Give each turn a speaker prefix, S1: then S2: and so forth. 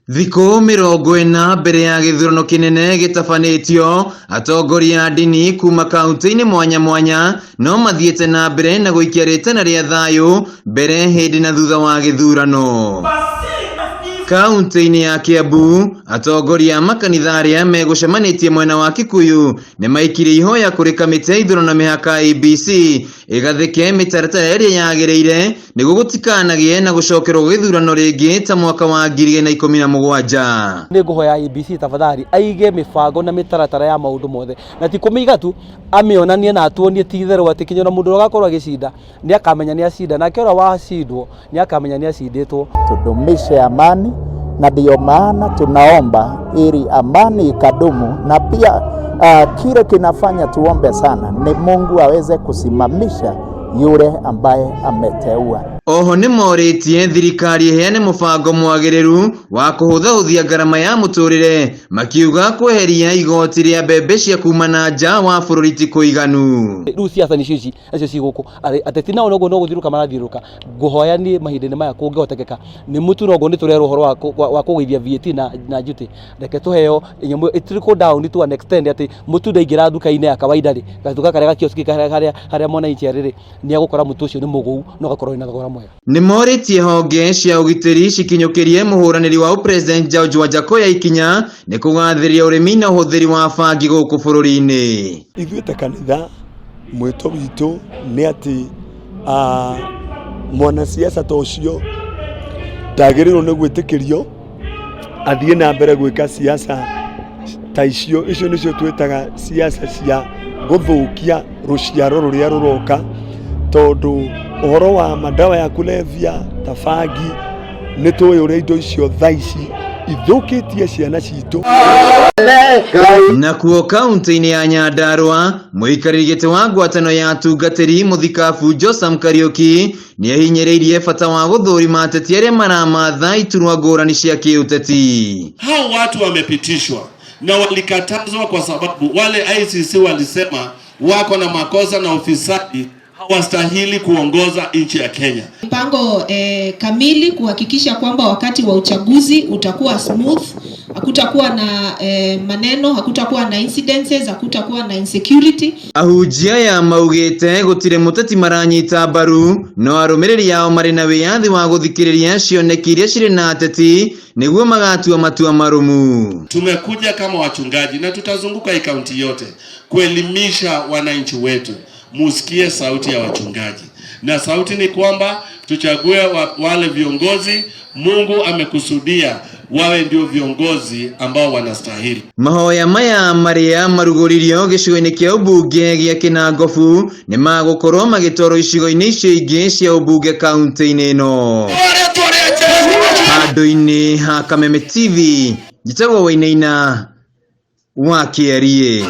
S1: Thikũ 40 mbere ya gĩthurano kĩnene gĩtabanĩtio, atongoria a ndini kuma kaunti-inĩ mwanya mwanya no mathiĩte na mbere na gũikia rĩtana rĩa thayũ mbere, hĩndĩ na thutha wa gĩthurano. Kaunti-inĩ ya Kiambu, atongoria a makanitha arĩa megũcemanĩtie mwena wa Kikuyu nĩ maikirie ihoya kũrĩ kamĩtĩ ya ithurano na mĩhaka IEBC ĩgathĩke mĩtaratara ĩrĩa yagĩrĩire nĩguo gũtikanagĩe na gũcokerwo gĩthurano rĩngĩ ta mwaka wa 2017.
S2: Nĩ ngũhoya IEBC tafadhali aige mĩbango na mĩtaratara ya maũndũ mothe, na ti kũmĩiga tu, amĩonanie na atuonie ti itherũ atĩ kinya ona mũndũ ũrĩa ũgakorwo agĩcinda nĩ akamenya nĩ acinda, nake ũrĩa wacindwo nĩ akamenya nĩ acindĩtwo.
S3: Tudumishe amani, na ndiyo maana tunaomba ili amani ikadumu, na pia kile kinafanya tuombe sana ni Mungu aweze kusimamisha yule ambaye ameteua.
S1: Oho nĩ morĩtie thirikari ĩheane mũbango mwagĩrĩru wa kũhũthahũthia ngarama ya mũtũrĩre, makiuga kweheria igoti rĩa mbembe cia kuma na nja wa bũrũri ti kũiganu.
S2: Rĩu siasa nĩcio ici nacio ci gũkũ, ateti nao noguo no gũthiũrũrũka marathiũrũrũka. Ngũhoya niĩ mahinda-inĩ maya kũngĩhotekeka nĩ mũtu noguo nĩ tũrerwo ũhoro wa kũgũithia VAT na duty, reke tũheo nyamũ ĩ trickle down to an extent atĩ mũtu ndaingĩra nduka-inĩ ya kawaida rĩ, gatuka karĩa gakioski karĩa harĩa mwananchi arĩ rĩ, nĩ egũkora mũtu ũcio nĩ mũgũu na ũgakorwo wĩna thogora mwega.
S1: Nĩ morĩtie honge cia ũgitĩri cikinyũkĩrie mũhũranĩri wa ũpresident George Wajackoyah ikinya nĩ kũgathĩrĩria ũrĩmi na ũhũthĩri wa bangi gũkũ bũrũri-inĩ.
S4: Ithuĩ ta kanitha mwĩto witũ nĩ atĩ mwanasiasa ta ũcio ndagĩrĩirwo nĩ gwĩtĩkĩrio athiĩ na mbere gwĩka siasa ta icio. Icio nĩcio twĩtaga siasa cia gũthũkia rũciaro rũrĩa rũroka, tondũ ũhoro wa madawa ya kulevya ta bangi, nĩ tũĩ ũrĩa indo icio thaa ici ithũkĩtie ciana citũ.
S1: Nakuo kaunti-inĩ ya Nyandarua, mũikarĩri gĩtĩ wa ngwatanĩro ya atungatĩri mũthikabu Josam Kariuki nĩ ahinyĩrĩirie bata wa gũthũrima ateti arĩa maramatha iturwa ngũrani cia kĩũteti.
S5: Hao watu wamepitishwa na walikatazwa kwa sababu wale ICC walisema wako na makosa na ufisadi, hawastahili kuongoza nchi ya Kenya.
S6: Mpango kamili kuhakikisha kwamba wakati wa uchaguzi utakuwa smooth, hakutakuwa na maneno, hakutakuwa na incidences, hakutakuwa na insecurity.
S1: Ahunjia aya maugĩte gũtirĩ mũteti maranyita mbaru, no arũmĩrĩri ao marĩ na wĩyathi wa gũthikĩrĩria cioneki iria cirĩ na ateti nĩguo magatua matua marũmu.
S5: Tumekuja kama wachungaji na tutazunguka hii kaunti yote kuelimisha wananchi wetu, musikie sauti ya wachungaji, na sauti ni kwamba tuchague wale viongozi Mungu amekusudia wawe ndio viongozi ambao wanastahili.
S1: Mahoya maya marĩa marugũririo gĩcigo-inĩ kĩa ũmbunge gĩa Kĩnangobu nĩ magũkorwo magĩtwarwo icigo-inĩ icio ingĩ cia ũmbunge kaunti-inĩ ĩno. Handũ-inĩ ha Kameme TV, njĩtagwo Wainaina wa Kĩariĩ.